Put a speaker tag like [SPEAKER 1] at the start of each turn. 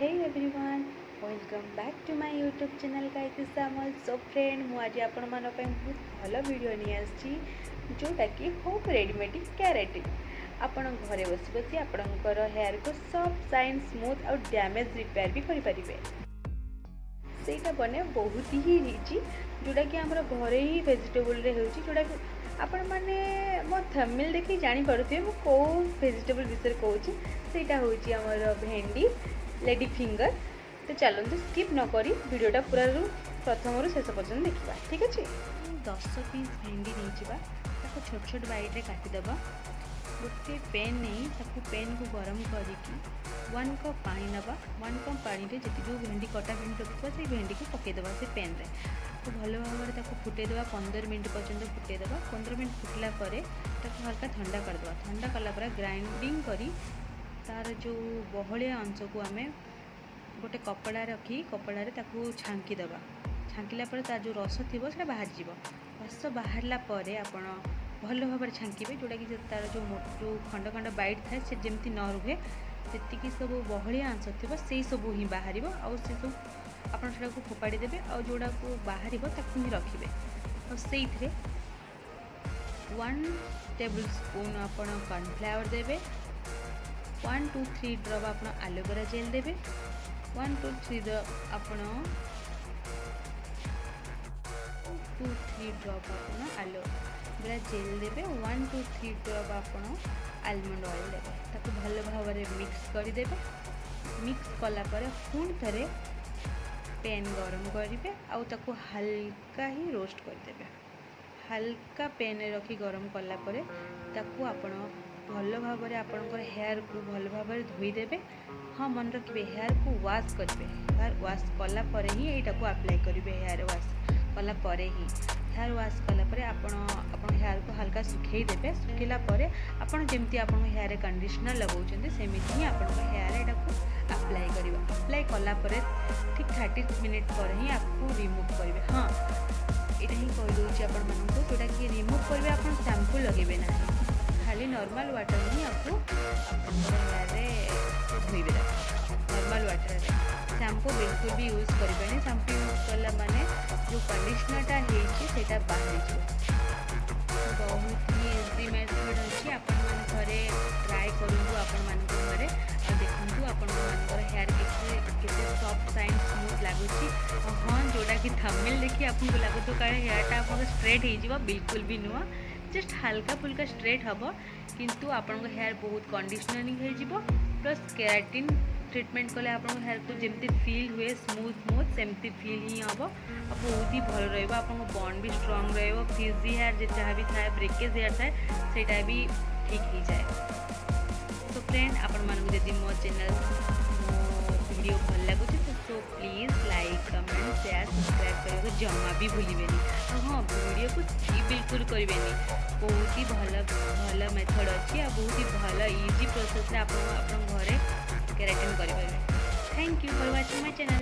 [SPEAKER 1] Hey everyone, welcome back to my YouTube channel Gayatri Samal. So friend, ମୁଁ ଆଜି ଆପଣମାନଙ୍କ ପାଇଁ ବହୁତ ଭଲ ଭିଡ଼ିଓ ନେଇ ଆସିଛି, ଯେଉଁଟାକି ହୋମ୍ ରେଡ଼ିମେଡ଼ି କେରାଟିନ୍। ଆପଣ ଘରେ ବସି ବସି ଆପଣଙ୍କର ହେୟାରକୁ ସଫ୍ଟ, ସାଇନ୍, ସ୍ମୁଥ୍ ଆଉ ଡ୍ୟାମେଜ୍ ରିପେୟାର ବି କରିପାରିବେ। ସେଇଟା ବନେଇବା ବହୁତ ହି ଇଜି, ଯେଉଁଟାକି ଆମର ଘରେ ହିଁ ଭେଜିଟେବୁଲରେ ହେଉଛି, ଯେଉଁଟାକି ଆପଣମାନେ ମୋ ଥମ୍ବନେଲ୍ ଦେଖି ଜାଣିପାରୁଥିବେ ମୁଁ କେଉଁ ଭେଜିଟେବୁଲ୍ ବିଷୟରେ କହୁଛି। ସେଇଟା ହେଉଛି ଆମର ଭେଣ୍ଡି, ଲେଡି ଫିଙ୍ଗର। ତ ଚାଲନ୍ତୁ, ସ୍କିପ୍ ନ କରି ଭିଡ଼ିଓଟା ପୁରାରୁ ପ୍ରଥମରୁ ଶେଷ ପର୍ଯ୍ୟନ୍ତ ଦେଖିବା, ଠିକ୍ ଅଛି? 10 ପିସ୍ ଭେଣ୍ଡି ନେଇଯିବା, ତାକୁ ଛୋଟ ଛୋଟ ବାଇଟ୍ରେ କାଟିଦେବା। ଗୋଟେ ପେନ୍ ନେଇ ତାକୁ ପେନ୍କୁ ଗରମ କରିକି 1 କପ୍ ପାଣି ନେବା। 1 କପ୍ ପାଣିରେ ଯେତିକି ଯେଉଁ ଭେଣ୍ଡି, କଟା ଭେଣ୍ଡି ରଖିଥିବା, ସେଇ ଭେଣ୍ଡିକୁ ପକାଇଦେବା ସେ ପେନ୍ରେ। ତ ଭଲ ଭାବରେ ତାକୁ ଫୁଟେଇଦେବା, 15 ମିନିଟ୍ ପର୍ଯ୍ୟନ୍ତ ଫୁଟେଇଦେବା। 15 ମିନିଟ୍ ଫୁଟିଲା ପରେ ତାକୁ ହାଲକା ଥଣ୍ଡା କରିଦେବା। ଥଣ୍ଡା କଲା ପରେ ଗ୍ରାଇଣ୍ଡିଙ୍ଗ କରି ତା'ର ଯେଉଁ ବହଳିଆ ଅଂଶକୁ ଆମେ ଗୋଟେ କପଡ଼ା ରଖି କପଡ଼ାରେ ତାକୁ ଛାଙ୍କିଦେବା। ଛାଙ୍କିଲା ପରେ ତାର ଯେଉଁ ରସ ଥିବ, ସେଇଟା ବାହାରିଯିବ। ରସ ବାହାରିଲା ପରେ ଆପଣ ଭଲ ଭାବରେ ଛାଙ୍କିବେ, ଯେଉଁଟାକି ତା'ର ଯେଉଁ ଖଣ୍ଡ ଖଣ୍ଡ ବାଇଟ୍ ଥାଏ, ସେ ଯେମିତି ନ ରୁହେ। ଯେତିକି ସବୁ ବହଳିଆ ଅଂଶ ଥିବ, ସେଇ ସବୁ ହିଁ ବାହାରିବ। ଆଉ ସେସବୁ ଆପଣ ସେଟାକୁ ଫୋପାଡ଼ି ଦେବେ ଆଉ ଯେଉଁଟାକୁ ବାହାରିବ, ତାକୁ ହିଁ ରଖିବେ। ଆଉ ସେଇଥିରେ 1 ଟେବୁଲ୍ ସ୍ପୁନ୍ ଆପଣ କର୍ଣ୍ଣଫ୍ଲାୱାର୍ ଦେବେ, 1 ଟୁ 3 ଡ୍ରପ୍ ଆପଣ ଆଲୋଭେରା ଜେଲ୍ ଦେବେ, 1 ଟୁ 3 ଡ୍ରପ୍ ଆପଣ ଆଲୋଭେରା ଜେଲ୍ ଦେବେ, 1 ଟୁ 3 ଡ୍ରପ୍ ଆପଣ ଆଲମଣ୍ଡ ଅଏଲ୍ ଦେବେ। ତାକୁ ଭଲ ଭାବରେ ମିକ୍ସ କରିଦେବେ। ମିକ୍ସ କଲା ପରେ ପୁଣି ଥରେ ପ୍ୟାନ୍ ଗରମ କରିବେ ଆଉ ତାକୁ ହାଲକା ହିଁ ରୋଷ୍ଟ କରିଦେବେ। ହାଲକା ପ୍ୟାନ୍ରେ ରଖି ଗରମ କଲା ପରେ ତାକୁ ଆପଣ ଭଲ ଭାବରେ ଆପଣଙ୍କର ହେୟାରକୁ ଭଲ ଭାବରେ ଧୋଇଦେବେ। ହଁ, ମନେ ରଖିବେ, ହେୟାରକୁ ୱାଶ୍ କରିବେ। ହେୟାର ୱାଶ୍ କଲା ପରେ ହିଁ ଏଇଟାକୁ ଆପ୍ଲାଏ କରିବେ। ହେୟାର ୱାଶ୍ କଲା ପରେ ହିଁ, ହେୟାର ୱାଶ୍ କଲା ପରେ ଆପଣ ଆପଣ ହେୟାରକୁ ହାଲକା ଶୁଖେଇ ଦେବେ। ଶୁଖିଲା ପରେ ଆପଣ ଯେମିତି ଆପଣଙ୍କ ହେୟାରରେ କଣ୍ଡିସନର୍ ଲଗାଉଛନ୍ତି, ସେମିତି ହିଁ ଆପଣଙ୍କ ହେୟାରରେ ଏଇଟାକୁ ଆପ୍ଲାଏ କରିବେ। ଆପ୍ଲାଏ କଲା ପରେ ଠିକ୍ 30 ମିନିଟ୍ ପରେ ହିଁ ଆକୁ ରିମୁଭ୍ କରିବେ। ହଁ, ଏଇଟା ହିଁ କହିଦେଉଛି ଆପଣମାନଙ୍କୁ, ଯେଉଁଟାକି ରିମୁଭ୍ କରିବେ, ଆପଣ ସାମ୍ପୁ ଲଗାଇବେ ନାହିଁ। ଖାଲି ନର୍ମାଲ୍ ୱାଟର୍ ହିଁ ଆକୁ ଆପଣଙ୍କର ହେୟାରରେ ଧୋଇବେ ତାକୁ ନର୍ମାଲ୍ ୱାଟର୍ରେ। ସାମ୍ପୁ ବିଲକୁଲ ବି ୟୁଜ୍ କରିବେନି। ସାମ୍ପୁ ୟୁଜ୍ କଲା ମାନେ ଯେଉଁ କଣ୍ଡିସନର୍ଟା ହେଇଛି, ସେଇଟା ବାହାରିଯିବ। ବହୁତ ହି ଇଜି ମେଥଡ଼ ଅଛି। ଆପଣମାନେ ଥରେ ଟ୍ରାଏ କରନ୍ତୁ ଆପଣମାନଙ୍କ ଘରେ ଆଉ ଦେଖନ୍ତୁ ଆପଣମାନଙ୍କର ହେୟାର କେତେ କେତେ ସଫ୍ଟ, ସାଇନ୍, ସ୍ମୁଥ୍ ଲାଗୁଛି। ଆଉ ହଁ, ଯେଉଁଟାକି ଥମ୍ବନେଲ୍ ଦେଖି ଆପଣଙ୍କୁ ଲାଗୁଥିବ କାଳେ ହେୟାରଟା ଆପଣଙ୍କ ଷ୍ଟ୍ରେଟ୍ ହେଇଯିବ, ବିଲକୁଲ ବି ନୁହଁ। ଜଷ୍ଟ ହାଲକା ଫୁଲକା ଷ୍ଟ୍ରେଟ୍ ହେବ, କିନ୍ତୁ ଆପଣଙ୍କ ହେୟାର ବହୁତ କଣ୍ଡିସନିଂ ହେଇଯିବ। ପ୍ଲସ୍ କେରାଟିନ୍ ଟ୍ରିଟମେଣ୍ଟ କଲେ ଆପଣଙ୍କ ହେୟାରକୁ ଯେମିତି ଫିଲ୍ ହୁଏ ସ୍ମୁଥ୍ ସ୍ମୁଥ୍, ସେମିତି ଫିଲ୍ ହିଁ ହେବ ଆଉ ବହୁତ ହି ଭଲ ରହିବ। ଆପଣଙ୍କ ବଣ୍ଡ ବି ଷ୍ଟ୍ରଙ୍ଗ ରହିବ। ଫ୍ରିଜି ହେୟାର ଯାହା ବି ଥାଏ, ବ୍ରେକେଜ୍ ହେୟାର ଥାଏ, ସେଇଟା ବି ଠିକ୍ ହେଇଯାଏ। ସୋ ଫ୍ରେଣ୍ଡ, ଆପଣମାନଙ୍କୁ ଯଦି ମୋ ଚ୍ୟାନେଲ୍, ମୋ ଭିଡ଼ିଓ ଭଲ ଲାଗୁଛି, ତ so please like, comment, share, subscribe କରିବାକୁ ଜମା ବି ଭୁଲିବେନି। ଆଉ ହଁ, ଭିଡ଼ିଓକୁ ସ୍କିପ୍ ବିଲକୁଲ କରିବେନି। ବହୁତ ହି ଭଲ ଭଲ ମେଥଡ଼ ଅଛି ଆଉ ବହୁତ ହି ଭଲ ଇଜି ପ୍ରୋସେସ୍ରେ ଆପଣ ଆପଣଙ୍କ ଘରେ କେରାଟିନ୍ କରିପାରିବେ। Thank you for watching my channel.